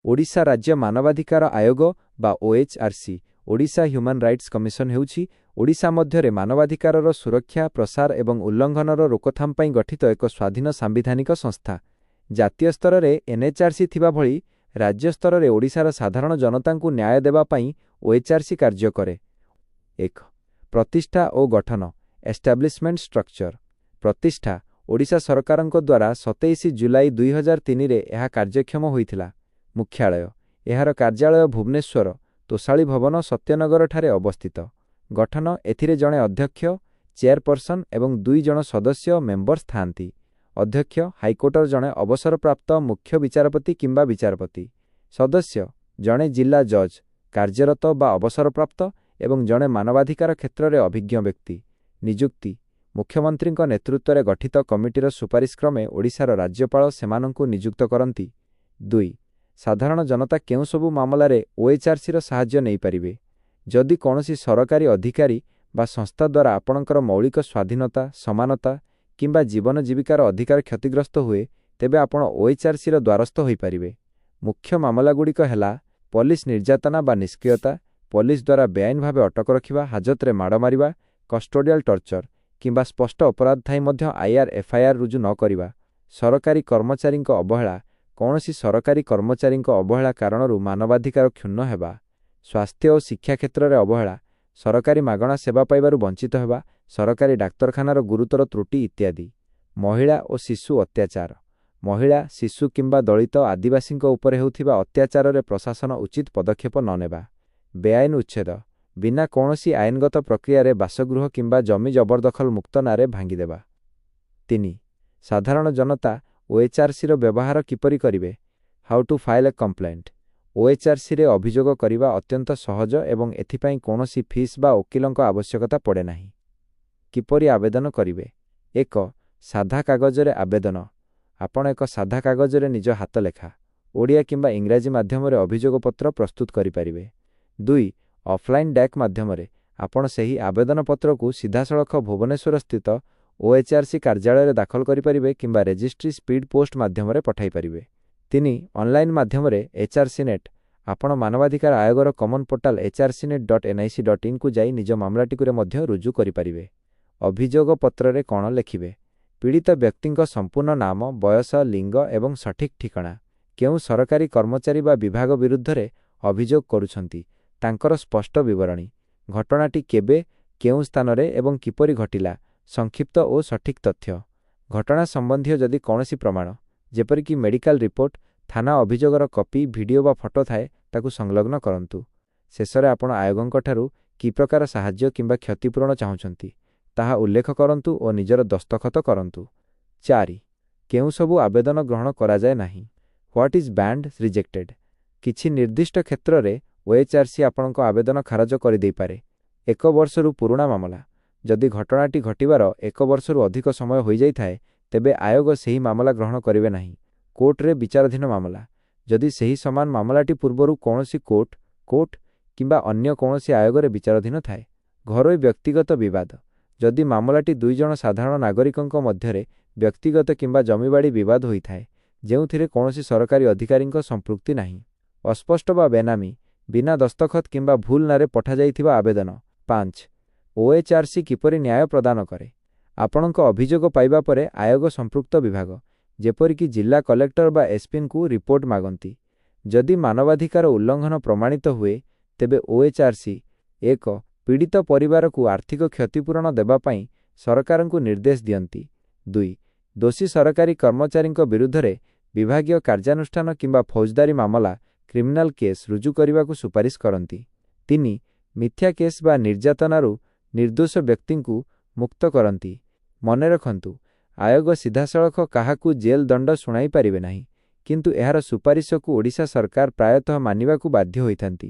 ଓଡ଼ିଶା ରାଜ୍ୟ ମାନବାଧିକାର ଆୟୋଗ ବା OHRC, Odisha human rights commission, ହେଉଛି ଓଡ଼ିଶା ମଧ୍ୟରେ ମାନବାଧିକାରର ସୁରକ୍ଷା, ପ୍ରସାର ଏବଂ ଉଲ୍ଲଂଘନର ରୋକଥାମ ପାଇଁ ଗଠିତ ଏକ ସ୍ୱାଧୀନ ସାମ୍ବିଧାନିକ ସଂସ୍ଥା। ଜାତୀୟ ସ୍ତରରେ ଏନ୍ଏଚ୍ଆର୍ସି ଥିବା ଭଳି ରାଜ୍ୟ ସ୍ତରରେ ଓଡ଼ିଶାର ସାଧାରଣ ଜନତାଙ୍କୁ ନ୍ୟାୟ ଦେବା ପାଇଁ ଓଏଚ୍ଆର୍ସି କାର୍ଯ୍ୟ କରେ। 1। ପ୍ରତିଷ୍ଠା ଓ ଗଠନ, ଏଷ୍ଟାବ୍ଲିଶମେଣ୍ଟ ଷ୍ଟ୍ରକ୍ଚର। ପ୍ରତିଷ୍ଠା, ଓଡ଼ିଶା ସରକାରଙ୍କ ଦ୍ୱାରା 27 ଜୁଲାଇ 2003ରେ ଏହା କାର୍ଯ୍ୟକ୍ଷମ ହୋଇଥିଲା। ମୁଖ୍ୟାଳୟ, ଏହାର କାର୍ଯ୍ୟାଳୟ ଭୁବନେଶ୍ୱର, ତୋଷାଳୀ ଭବନ, ସତ୍ୟନଗରଠାରେ ଅବସ୍ଥିତ। ଗଠନ, ଏଥିରେ ଜଣେ ଅଧ୍ୟକ୍ଷ, ଚେୟାରପର୍ସନ ଏବଂ ଦୁଇ ଜଣ ସଦସ୍ୟ, ମେମ୍ବର୍ସ ଥାଆନ୍ତି। ଅଧ୍ୟକ୍ଷ, ହାଇକୋର୍ଟର ଜଣେ ଅବସରପ୍ରାପ୍ତ ମୁଖ୍ୟ ବିଚାରପତି କିମ୍ବା ବିଚାରପତି। ସଦସ୍ୟ, ଜଣେ ଜିଲ୍ଲା ଜଜ୍, କାର୍ଯ୍ୟରତ ବା ଅବସରପ୍ରାପ୍ତ ଏବଂ ଜଣେ ମାନବାଧିକାର କ୍ଷେତ୍ରରେ ଅଭିଜ୍ଞ ବ୍ୟକ୍ତି। ନିଯୁକ୍ତି, ମୁଖ୍ୟମନ୍ତ୍ରୀଙ୍କ ନେତୃତ୍ୱରେ ଗଠିତ କମିଟିର ସୁପାରିଶ କ୍ରମେ ଓଡ଼ିଶାର ରାଜ୍ୟପାଳ ସେମାନଙ୍କୁ ନିଯୁକ୍ତ କରନ୍ତି। 2। ସାଧାରଣ ଜନତା କେଉଁ ସବୁ ମାମଲାରେ ଓଏଚ୍ଆର୍ସିର ସାହାଯ୍ୟ ନେଇପାରିବେ? ଯଦି କୌଣସି ସରକାରୀ ଅଧିକାରୀ ବା ସଂସ୍ଥା ଦ୍ୱାରା ଆପଣଙ୍କର ମୌଳିକ ସ୍ୱାଧୀନତା, ସମାନତା କିମ୍ବା ଜୀବନ ଜୀବିକାର ଅଧିକାର କ୍ଷତିଗ୍ରସ୍ତ ହୁଏ, ତେବେ ଆପଣ ଓଏଚ୍ଆର୍ସିର ଦ୍ୱାରସ୍ଥ ହୋଇପାରିବେ। ମୁଖ୍ୟ ମାମଲାଗୁଡ଼ିକ ହେଲା ପୋଲିସ ନିର୍ଯାତନା ବା ନିଷ୍କ୍ରିୟତା, ପୋଲିସ ଦ୍ୱାରା ବେଆଇନ ଭାବେ ଅଟକ ରଖିବା, ହାଜତରେ ମାଡ଼ ମାରିବା, କଷ୍ଟୋଡିଆଲ ଟର୍ଚର କିମ୍ବା ସ୍ପଷ୍ଟ ଅପରାଧ ଥାଇ ମଧ୍ୟ ଆଇଆର୍ ଏଫ୍ଆଇଆର୍ ରୁଜୁ ନ କରିବା, ସରକାରୀ କର୍ମଚାରୀଙ୍କ ଅବହେଳା, କୌଣସି ସରକାରୀ କର୍ମଚାରୀଙ୍କ ଅବହେଳା କାରଣରୁ ମାନବାଧିକାର କ୍ଷୁଣ୍ଣ ହେବା, ସ୍ୱାସ୍ଥ୍ୟ ଓ ଶିକ୍ଷା କ୍ଷେତ୍ରରେ ଅବହେଳା, ସରକାରୀ ମାଗଣା ସେବା ପାଇବାରୁ ବଞ୍ଚିତ ହେବା, ସରକାରୀ ଡାକ୍ତରଖାନାର ଗୁରୁତର ତ୍ରୁଟି ଇତ୍ୟାଦି। ମହିଳା ଓ ଶିଶୁ ଅତ୍ୟାଚାର, ମହିଳା, ଶିଶୁ କିମ୍ବା ଦଳିତ ଆଦିବାସୀଙ୍କ ଉପରେ ହେଉଥିବା ଅତ୍ୟାଚାରରେ ପ୍ରଶାସନ ଉଚିତ ପଦକ୍ଷେପ ନ ନେବା। ବେଆଇନ ଉଚ୍ଛେଦ, ବିନା କୌଣସି ଆଇନଗତ ପ୍ରକ୍ରିୟାରେ ବାସଗୃହ କିମ୍ବା ଜମି ଜବରଦଖଲ ମୁକ୍ତ ନାଁରେ ଭାଙ୍ଗିଦେବା। 3। ସାଧାରଣ ଜନତା ଓଏଚ୍ଆର୍ସିର ବ୍ୟବହାର କିପରି କରିବେ? How to file a complaint. ଓଏଚ୍ଆର୍ସିରେ ଅଭିଯୋଗ କରିବା ଅତ୍ୟନ୍ତ ସହଜ ଏବଂ ଏଥିପାଇଁ କୌଣସି ଫିସ୍ ବା ଓକିଲଙ୍କ ଆବଶ୍ୟକତା ପଡ଼େ ନାହିଁ। କିପରି ଆବେଦନ କରିବେ? 1। ସାଧା କାଗଜରେ ଆବେଦନ। ଆପଣ ଏକ ସାଧା କାଗଜରେ ନିଜ ହାତଲେଖା, ଓଡ଼ିଆ କିମ୍ବା ଇଂରାଜୀ ମାଧ୍ୟମରେ ଅଭିଯୋଗ ପତ୍ର ପ୍ରସ୍ତୁତ କରିପାରିବେ। 2। ଅଫଲାଇନ୍ ଡାକ ମାଧ୍ୟମରେ। ଆପଣ ସେହି ଆବେଦନ ପତ୍ରକୁ ସିଧାସଳଖ ଭୁବନେଶ୍ୱରସ୍ଥିତ ଓଏଚ୍ଆର୍ସି କାର୍ଯ୍ୟାଳୟରେ ଦାଖଲ କରିପାରିବେ କିମ୍ବା ରେଜିଷ୍ଟ୍ରି ସ୍ପିଡ୍ ପୋଷ୍ଟ ମାଧ୍ୟମରେ ପଠାଇପାରିବେ। 3। ଅନଲାଇନ୍ ମାଧ୍ୟମରେ, ଏଚ୍ଆର୍ସି ନେଟ୍। ଆପଣ ମାନବାଧିକାର ଆୟୋଗର କମନ୍ ପୋର୍ଟାଲ hrcnet.nic.inକୁ ଯାଇ ନିଜ ମାମଲାଟିକୁରେ ମଧ୍ୟ ରୁଜୁ କରିପାରିବେ। ଅଭିଯୋଗ ପତ୍ରରେ କ'ଣ ଲେଖିବେ? ପୀଡ଼ିତ ବ୍ୟକ୍ତିଙ୍କ ସମ୍ପୂର୍ଣ୍ଣ ନାମ, ବୟସ, ଲିଙ୍ଗ ଏବଂ ସଠିକ୍ ଠିକଣା। କେଉଁ ସରକାରୀ କର୍ମଚାରୀ ବା ବିଭାଗ ବିରୁଦ୍ଧରେ ଅଭିଯୋଗ କରୁଛନ୍ତି, ତାଙ୍କର ସ୍ପଷ୍ଟ ବିବରଣୀ। ଘଟଣାଟି କେବେ, କେଉଁ ସ୍ଥାନରେ ଏବଂ କିପରି ଘଟିଲା, ସଂକ୍ଷିପ୍ତ ଓ ସଠିକ୍ ତଥ୍ୟ। ଘଟଣା ସମ୍ବନ୍ଧୀୟ ଯଦି କୌଣସି ପ୍ରମାଣ, ଯେପରିକି ମେଡିକାଲ ରିପୋର୍ଟ, ଥାନା ଅଭିଯୋଗର କପି, ଭିଡିଓ ବା ଫଟୋ ଥାଏ, ତାକୁ ସଂଲଗ୍ନ କରନ୍ତୁ। ଶେଷରେ ଆପଣ ଆୟୋଗଙ୍କଠାରୁ କି ପ୍ରକାର ସାହାଯ୍ୟ କିମ୍ବା କ୍ଷତିପୂରଣ ଚାହୁଁଛନ୍ତି, ତାହା ଉଲ୍ଲେଖ କରନ୍ତୁ ଓ ନିଜର ଦସ୍ତଖତ କରନ୍ତୁ। 4। କେଉଁ ସବୁ ଆବେଦନ ଗ୍ରହଣ କରାଯାଏ ନାହିଁ? What is banned, rejected? କିଛି ନିର୍ଦ୍ଦିଷ୍ଟ କ୍ଷେତ୍ରରେ ଓଏଚ୍ଆର୍ସି ଆପଣଙ୍କ ଆବେଦନ ଖାରଜ କରିଦେଇପାରେ। ଏକ ବର୍ଷରୁ ପୁରୁଣା ମାମଲା। ଯଦି ଘଟଣାଟି ଘଟିବାର ଏକ ବର୍ଷରୁ ଅଧିକ ସମୟ ହୋଇଯାଇଥାଏ, ତେବେ ଆୟୋଗ ସେହି ମାମଲା ଗ୍ରହଣ କରିବେ ନାହିଁ। କୋର୍ଟରେ ବିଚାରାଧୀନ ମାମଲା। ଯଦି ସେହି ସମାନ ମାମଲାଟି ପୂର୍ବରୁ କୌଣସି କୋର୍ଟ କିମ୍ବା ଅନ୍ୟ କୌଣସି ଆୟୋଗରେ ବିଚାରାଧୀନ ଥାଏ। ଘରୋଇ ବ୍ୟକ୍ତିଗତ ବିବାଦ। ଯଦି ମାମଲାଟି ଦୁଇ ଜଣ ସାଧାରଣ ନାଗରିକଙ୍କ ମଧ୍ୟରେ ବ୍ୟକ୍ତିଗତ କିମ୍ବା ଜମିବାଡ଼ି ବିବାଦ ହୋଇଥାଏ, ଯେଉଁଥିରେ କୌଣସି ସରକାରୀ ଅଧିକାରୀଙ୍କ ସମ୍ପୃକ୍ତି ନାହିଁ। ଅସ୍ପଷ୍ଟ ବା ବେନାମୀ, ବିନା ଦସ୍ତଖତ କିମ୍ବା ଭୁଲ ନାଁରେ ପଠାଯାଇଥିବା ଆବେଦନ। 5। ଓଏଚ୍ଆର୍ସି କିପରି ନ୍ୟାୟ ପ୍ରଦାନ କରେ? ଆପଣଙ୍କ ଅଭିଯୋଗ ପାଇବା ପରେ ଆୟୋଗ ସମ୍ପୃକ୍ତ ବିଭାଗ, ଯେପରିକି ଜିଲ୍ଲା କଲେକ୍ଟର ବା ଏସ୍ପିଙ୍କୁ ରିପୋର୍ଟ ମାଗନ୍ତି। ଯଦି ମାନବାଧିକାର ଉଲ୍ଲଂଘନ ପ୍ରମାଣିତ ହୁଏ, ତେବେ ଓଏଚ୍ଆର୍ସି 1. ପୀଡ଼ିତ ପରିବାରକୁ ଆର୍ଥିକ କ୍ଷତିପୂରଣ ଦେବା ପାଇଁ ସରକାରଙ୍କୁ ନିର୍ଦ୍ଦେଶ ଦିଅନ୍ତି। 2. ଦୋଷୀ ସରକାରୀ କର୍ମଚାରୀଙ୍କ ବିରୁଦ୍ଧରେ ବିଭାଗୀୟ କାର୍ଯ୍ୟାନୁଷ୍ଠାନ କିମ୍ବା ଫୌଜଦାରୀ ମାମଲା, କ୍ରିମିନାଲ କେସ୍ ରୁଜୁ କରିବାକୁ ସୁପାରିଶ କରନ୍ତି। 3. ମିଥ୍ୟା କେସ୍ ବା ନିର୍ଯାତନାରୁ ନିର୍ଦ୍ଦୋଷ ବ୍ୟକ୍ତିଙ୍କୁ ମୁକ୍ତ କରନ୍ତି। ମନେ ରଖନ୍ତୁ, ଆୟୋଗ ସିଧାସଳଖ କାହାକୁ ଜେଲ୍ ଦଣ୍ଡ ଶୁଣାଇ ପାରିବେ ନାହିଁ, କିନ୍ତୁ ଏହାର ସୁପାରିଶକୁ ଓଡ଼ିଶା ସରକାର ପ୍ରାୟତଃ ମାନିବାକୁ ବାଧ୍ୟ ହୋଇଥାନ୍ତି।